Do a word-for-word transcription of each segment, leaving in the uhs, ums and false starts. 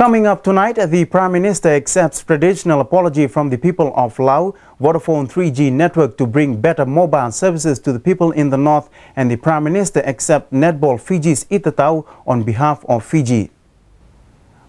Coming up tonight, the Prime Minister accepts traditional apology from the people of Lau, Vodafone three G network to bring better mobile services to the people in the north, and the Prime Minister accepts netball Fiji's itatau on behalf of Fiji.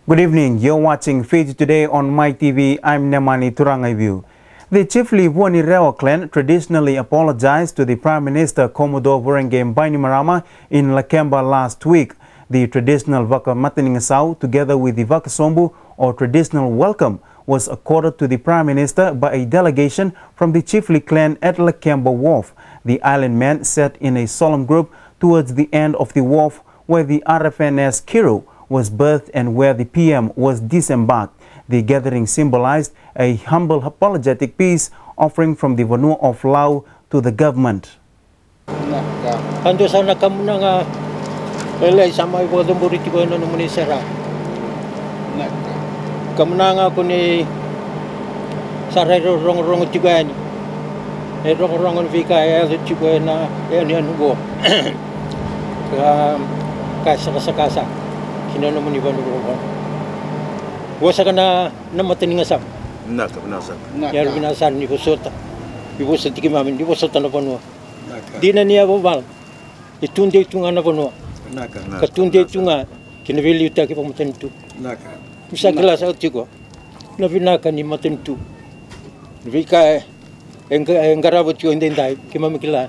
Good evening. You're watching Fiji Today on Mai T V. I'm Nemani Turagaiviu. The Chifli Vuanirewa clan traditionally apologized to the Prime Minister Commodore Voreqe Bainimarama in Lakeba last week. The traditional vakamatanigasau, together with the vakasobu or traditional welcome, was accorded to the Prime Minister by a delegation from the Chifli clan at Lakeba Wharf. The island man sat in a solemn group towards the end of the wharf where the R F N S Kiru was berthed and where the P M was disembarked. The gathering symbolized a humble apologetic peace offering from the vanua of Lau to the government. Ka dua sara na kamunaga lailai sa mai vakacabori tiko ena nomuni sere. Kamunaga ko ni sa rai rogorogo tiko yani. E rogorogo ni veika e yaco tiko ena yanuyanu qo. Ka, ka sakasaka sa ki na nomuni vanua. Ua saka na, na matanigasau. Vinaka, vinaka sara. Yalo vinaka sara ni vosota. Ni vosoti keimami, ni vosota na vanua. Vinaka. Dina ni yavavala. E tudei tu ga na vanua. Vinaka. Ka tudei tu ga ki na veiliutaki vakamatanitu. Vinaka. Ni sa kila saka tiko na vinaka ni matanitu. Na veika e, e qa-, e qarava tiko edaidai, keimami kila.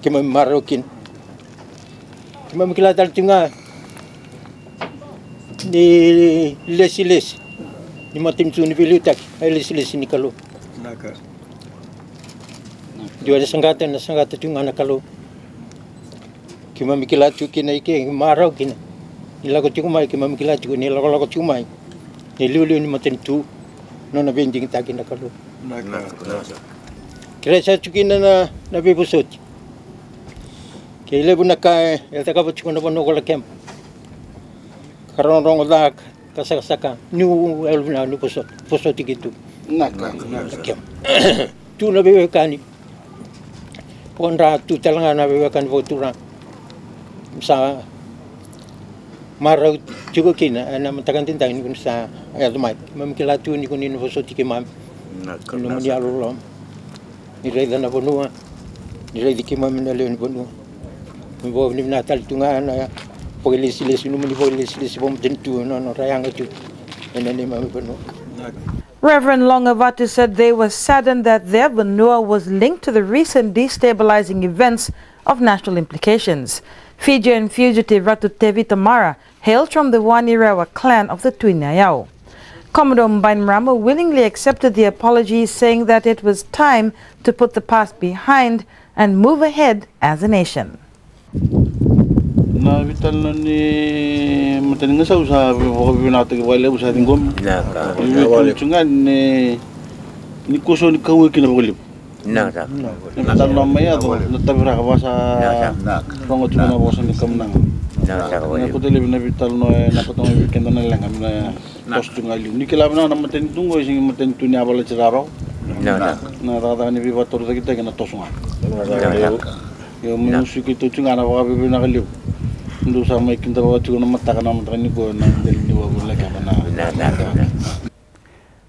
Keimami marau kina. Keimami kila tale tiko ga ni lesilesi ni matanitu ni veiliutaki, e lesilesi ni Kalou. Vinaka. Dua na saqata, na saqata tiko ga na Kalou. Keimami kila tiko kina i ke, marau kina. Ni lako tiko mai, keimami kila tiko ni lakolako tiko mai na iliuliu ni matanitu, nona veidigitaki na Kalou. Vinaka. Vinaka. Kerea sa tiko kina na, na veivosoti. Ke levu na ka e, e cakava tiko na vanua ko Lakeba. Ka rogorogo ca, ka sakasaka. Niu yalo vinaka, niu vosoti, vosoti keitou. Vinaka. Vinaka. Lakeba. Tu na veiwekani. Vakadra tu tale ga na veiwekani vakaturaga. Sa marau tiko kina ena mataka edaidai ni ko ni sa yaco mai. Keimami kila tu ni ko ni na vosoti keimami. Vinaka. Ni nomuni yalololoma. Ni raica na vanua. Ni raici keimami na lewe ni vanua. Ni vakavinavinaka tale tu ga na vakailesilesi, nomuni vakailesilesi vakamatanitu, na nodra yaga tu ena neimami vanua. Vinaka. Reverend Longavatu said they were saddened that their vanua was linked to the recent destabilizing events of national implications. Fijian fugitive Ratu Tevita Mara hails from the Vuanirewa clan of the Tui Nayau. Commodore Bainimarama willingly accepted the apology, saying that it was time to put the past behind and move ahead as a nation. Na veitalanoa ni matanigasau sa vakavinakataki vakalevu, sa ciqomi. Vinaka. Ni veitalanoa tu ga ni, ni kuso ni kauwai kina vakalevu. Vinaka. Na veitalanoa mai yaco, na taviraka vasa rogo tu na vosa ni kamunaga. Vinaka. Na koto levu na veitalanoa e na koto mai vei keda na leqa, na toso tu ga liu. Ni kila vinaka na matanitu qo, e sega ni matanitu ni yavalati rawarawa. Vinaka. Na cakacaka ni veivakatorocaketaki na toso ga. Vinaka. Io, me usu keitou tiko ga na vakavinavinaka levu. Dou sa mai kidavaka tiko na mataka, na mataka nikua na dela ni wavu na kena na.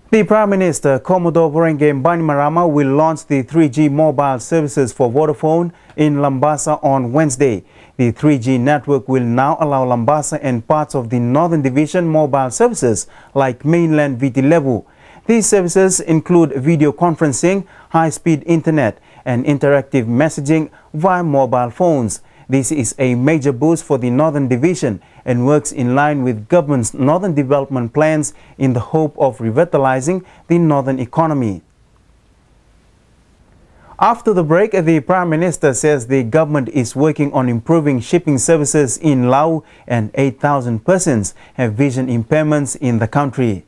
The Prime Minister, Commodore Voreqe Bainimarama, will launch the three G mobile services for Vodafone in Labasa on Wednesday. The three G network will now allow Labasa and parts of the Northern Division mobile services like mainland Viti Levu. These services include video conferencing, high-speed internet, and interactive messaging via mobile phones. This is a major boost for the Northern Division and works in line with government's Northern Development Plans in the hope of revitalizing the northern economy. After the break, the Prime Minister says the government is working on improving shipping services in Lau and eight thousand persons have vision impairments in the country.